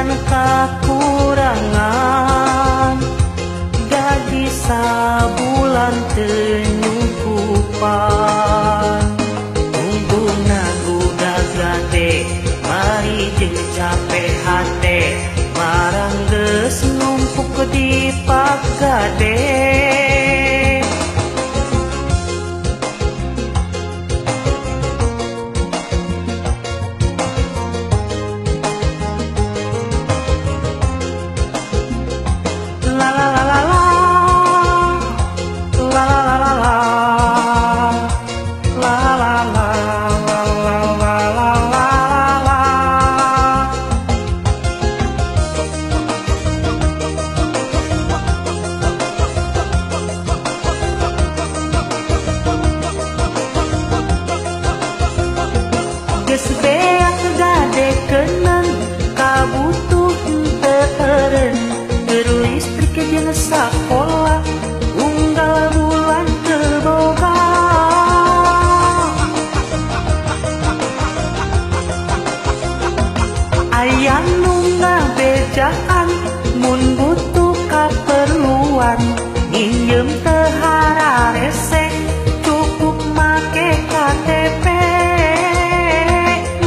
can kakurangan gaji sabulan teu nyukupan ungguna guda gade bari jeung capek hate barang geus numpuk di pagade. La la la la la la la la la la la la la la la la la. Geus beak gade keuneun kabutuh teu eureun keur listrik jeung sakola unggal bulan teu boga. Aya nu ngabejaan mun butuh kaperluan nginjem teu hararese cukup make KTP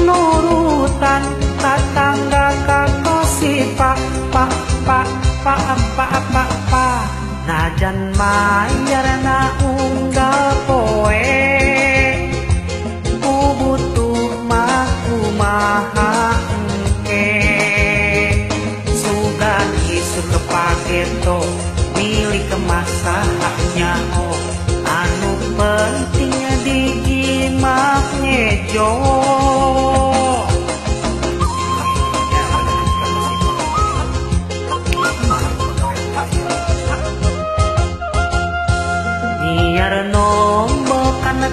nurutan tatangga ka kosi pak pak pak pak pak pak pak najan mayarna unggal poe ku butuh mah kumaha engke sugan isuk pageto milik masaha nyaho anu penting dijimak ngejo. Biar nombo kana